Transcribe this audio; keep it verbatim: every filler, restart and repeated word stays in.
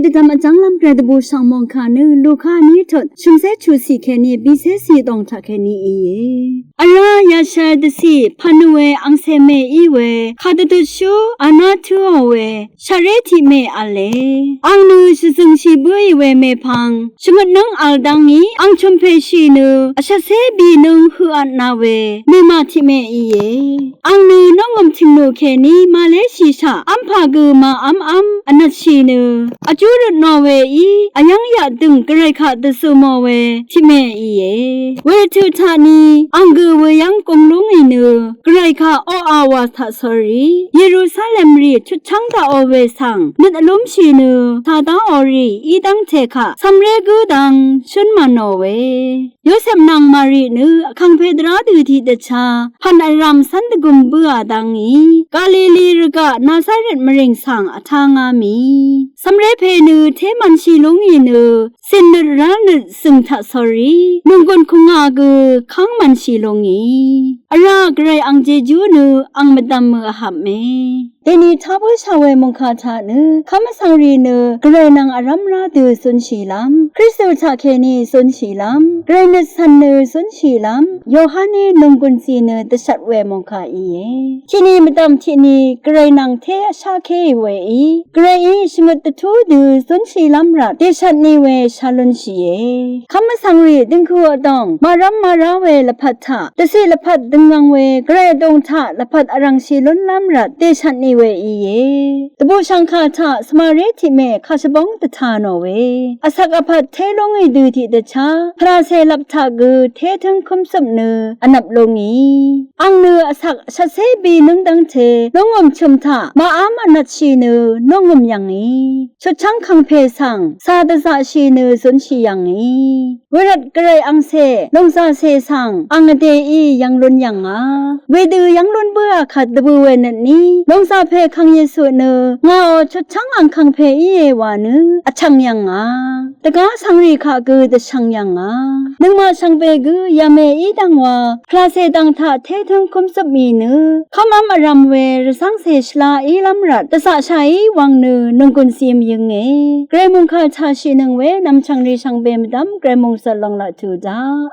Dvdv̀m vjv́nglv́m gvray dvbùshv̀ng mòngkà nø Luka ní tut shø̀mcé chuqcì kèní bicé cì dòng taq kèní íe. Vrá yashvr dvcì pv̀n we angcèmè í we kàdvdutshú vná tǿò we shaqré tiqmè v̄le. Ang nø shvzø̀ngshì bǿì we mèpvng shvngøtnǿng v̄l dv́ngí ang chø̀mpèshì nø vshvtcé bìnǿng høq vtna we mèmà tiqmè íe. Ang nø nongø̀m tìngnù kèní màléshìshaq v́mpà gø màv́mv́m vnvtshì nø vjú røt nò weí vyv́ng yaqdø̀ng gvray kaq dvzø̀ mò we tiqmè íe. Wervtø̀ taqni ang gø weyv́ng gung lúngì nø gvray kaq oqà wà taq sórí Yerusalem rì chutchv́ng daqò we svng nøt vlúmshì nø tàdáò rì í dv́ngte kaq cv̀mré gǿ dvng shǿn mànò we Yosep nvng Mari nø vkàngpè dvrá dø tiqdvchá pv̀n vrv̀m cv́n dvgøm bǿà dv́ngí Galili rvgaq Nazaret mvrìng svng vtá ngá mì. Cv̀mré pè nø té mv̀nshì lúngì nø cìnnøt rálnøt zø̀ng taq sórí nònggùn kùngà gø káng mv̀nshì lúngì. Vrá gvray ang jejú nø ang mvdv̀m mø vhvpme. Dèni tá bǿshà we mòngkà taq nø kv́m vsvng rì nø gvray nvng vrv́m rá dø zúnshìlv́m, Kristu taqkèní zúnshìlv́m, gvray nøt cv̀n nø zúnshìlv́m Yohaní nònggùn zì nø dvshvt we mòngkà íe. Tiqni mvdv̀m tiqni gvray nvng té vshákéì weí gvrayí shvngøt dvtú dø zúnshìlv́m rvt dèshvtni we shá lúnshìe. Kv́m vsvng rì døngku vdòng màrv́m màrá we lvpat taq dvciq lvpat døngvng we gvray vdùng taq lvpat vrv̀ngshì lúnlv́m rvt dèshvtni we íe. Dvbùshv̀ngkà taq svmaré tiqmè kàshvbóng dvtà nò we vsvk vpat té lúngì dø tiqdvchá pvlacè lvp taq gø té tǿng kúmcøp nø vnvp lúngì. Ang nø vsvk shvtcé bìnǿng dv́ngte nongø̀m chø̀m taq màv́m vnvtshì nø nongø̀m yv̀ngì. Chutchv́ng kàngpè svng cà dvzaqshì nø zúnshì yv̀ngì. Wervt gvray angcè lòngzàcè svng ang vdèí yv́ng lún yv̀ngà. Wedø yv́ng lún bǿà kvt dvbø̀ we nøtní lòngzàpè Vkàng Yesu nø ngàò chutchv́ng ang kàngpè íe wa nø vchv̀ng yv̀ngà. Dvgá vsvng rì kaq gø dvshv̀ng yv̀ngà. Nøngmaq shvngbe gǿ yamè í dv̀ngwa pvlacè dv̀ng taq té tǿng kúmcøp mì nø kv́mv́m vrv̄m we rvcv́ngcè shvla ílv́m rvt dvzaqshàí wvng nø nònggùn zim yønge. Gvray mòngkà taq shìnøng we nv̀mchv̀ng rì shvngbe mvdv́m gvray mòngsvt lòng laq tuq daq.